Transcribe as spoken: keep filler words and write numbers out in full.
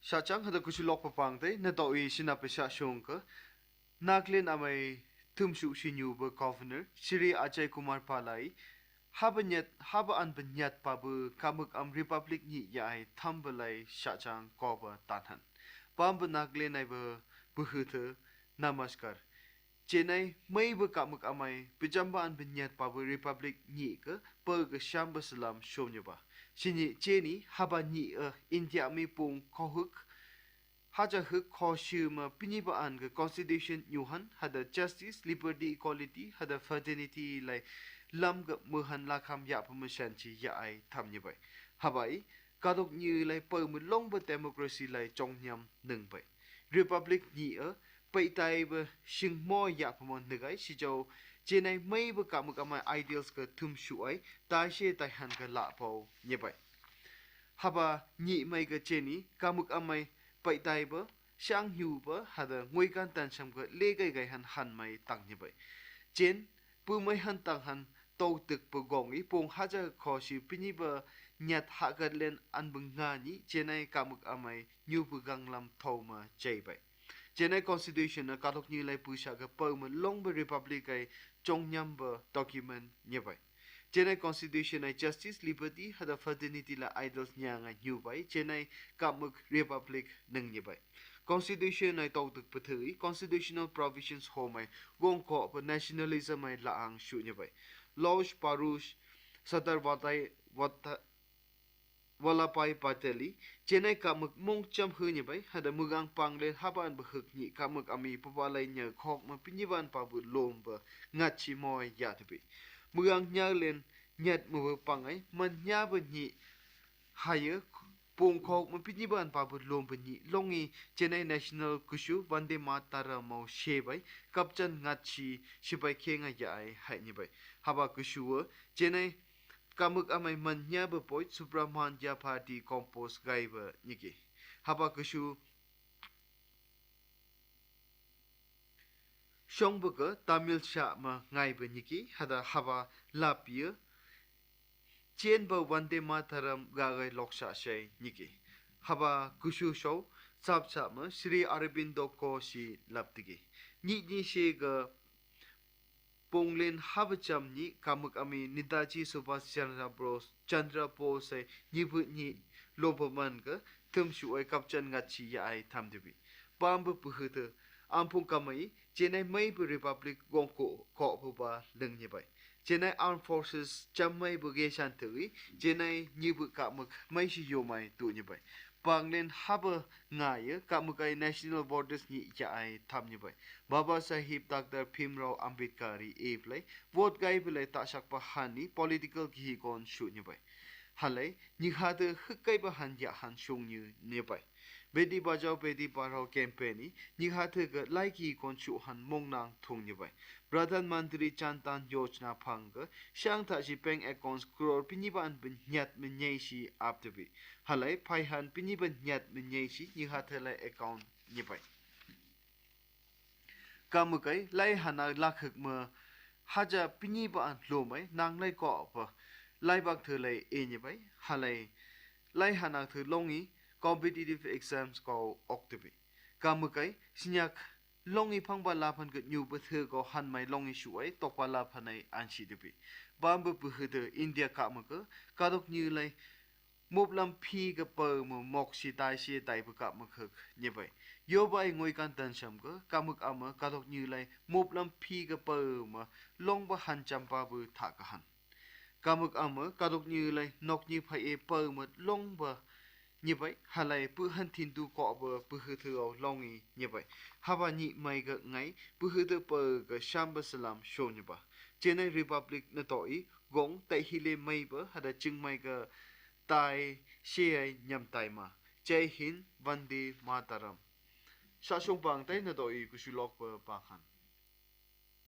Shachang hada kusulok pa pang tei, natoh i sina pe shachang ka, Nagaland amai thumshu shinyuba Governor, Shri Ajay Kumar Bhalla i, haba nyat, haba an ba nyat paba kamuk am Republic nyi ya ai thamba lai shachang koba tanhan. Pamba Nagaland ai ba buhuta namaskar. Chenai mai ba kamuk amai, pejamba an ba nyat paba Republic nyi ka, pa ka shamba salam shomnya ba. Shini cheni haba nyi a India mi pung kohuk, haja huk kho shi ma pini ba an ka Constitution nyuhan, hada justice, liberty, equality, hada fraternity lai lam ka muhan lakam ya pa ma shan chi ya ai tham nyi bai. Haba i, kadok nyi lai pa ma long ba democracy lai chong nyam nung bai. Republic nyi a, pai tai ba shing mo ya pa ma nung ai, shi jau, chenai mai ba kamuk amai ideals ka thumshu ai, tai she tai han ka la pau nyi bai. Haba nyi mai ka cheni, kamuk amai pai tai ba, shang hyu ba, hada ngui kan tan sham ka le kai kai han han mai tang nyi bai. Chen, pu mai han tang han, tau tuk pa gong i, pung haja kho shi pini ba nyat ha ka len an ba nga nyi, chenai kamuk amai, nyu pa gang lam thau ma chai bai. Chenai Constitution a kadok nyi lai pu sha ka pa ma long ba Republic ai chong nyam ba document nyi bai. Chenai Constitution ai justice, liberty, hada fraternity la ideals nya ngai nyu bai, chenai kamuk Republic nung nyi bai. Constitution ai tau tuk pa thui, constitutional provisions ho mai, gong ko pa nationalism ai la ang shu nyi bai. Lal Bahadur Shastri, Sardar Vallabhbhai Vata-, Vallabhbhai Patel i, chenai kamuk mong cham hu nyi bai, hada mugang pang len haba an ba huk nyi kamuk ami papa lai nya khok ma pini ban pa bu lom ba ngat chi mo ya tu bi. Mugang nya len nyat ma ba pang ai, man nya ba nyi haya, pung khok ma pini ban pa bu lom ba nyi, long i, chenai national kushu, Vande Mataram mau she bai, kap chan ngat chi, shi bai khe nga ya ai, hai nyi bai. Haba kushu a, chenai kamuk amai man nya ba poi, Subrahmanya Bharati compose gai ba nyi ki. Haba kushu shong ba ka Tamil sha ma ngai ba nyi ki, hada haba lap ya, chen ba Vande Mataram ga gai lok sha shai nyi ki. Haba kushu shong, sap sap ma, Shri Aurobindo Ghosh i lap ti ki. Nyi nyi she ka, pung len haba cham nyi, kamuk ami Netaji Subhas Chandra Bose, Chandra Bose ai, nyi bu nyi, lo ba man ka, thumshu ai kap chan ngat chi ya ai tham ti bi. Pamba buhuta, ampung kamai, chenai mai ba Republic gong ko, ko ba ba lung nyi bai. Chenai Armed Forces cham mai ba ge shan tui, chenai nyi bu kamuk mai shi yo mai tu nyi bai. Pang len haba ngai a, kamuk ai national voters nyi ya ai tham nyi bai. Baba Sahib Doctor Bhimrao Ambedkar i ep lai, vote gai ba lai ta shak pa han i, political ki kon shu nyi bai. Halai, nyi ha te huk kai ba han ya han shung nyi nyi bai. Beti Bachao Beti Padhao campaign i, nyi ha te ka lai ki kon shu han mong nang thung nyi bai. Pradhan Mantri Jan Dhan Yojana phang ka, shang tha shi bank accounts crore pini ba an ba nyat ma nyai shi ap tu bi. Halai, phai han pini ba nyat ma nyai shi, nyi ha te lai account nyi bai. Kamuk ai, lai hana lakhuk ma, haja pini ba an lo mai, nang lai ko pa, lai bak the lai e nyi bai, halai, lai hana the long i, competitive exams ko ok tu bi. Kamuk ai, sinyak long i phang ba la phan ka nyu ba the ko han mai long i shu ai, tok ba la phan ai an shi tu bi. Pamba buhuta India kamuk a, kadok nyi lai, mup lam phi ka pa ma mok shi tai shi tai ba kamuk huk nyi bai. Yo bai ngoi kan tan sham ka, kamuk ama kadok nyi lai, mup lam phi ka pa ma, long ba han cham pa bu tha ka han. Kamuk ama kadok nyi lai, nok nyi phai e pa ma long ba nyi bai, halai pu han thin tu ko ba buhuta au long i nyi bai. Haba nyi mai ka ngai, buhuta pa ka shamba salam shomnya ba. Chenai Republic natoh i, gong, tai hi le mai ba, hada ching mai ka tai, she ai nyam tai ma. Jai Hind, Vande Mataram. Shashong pang tai natoh i kusulok pa pang han.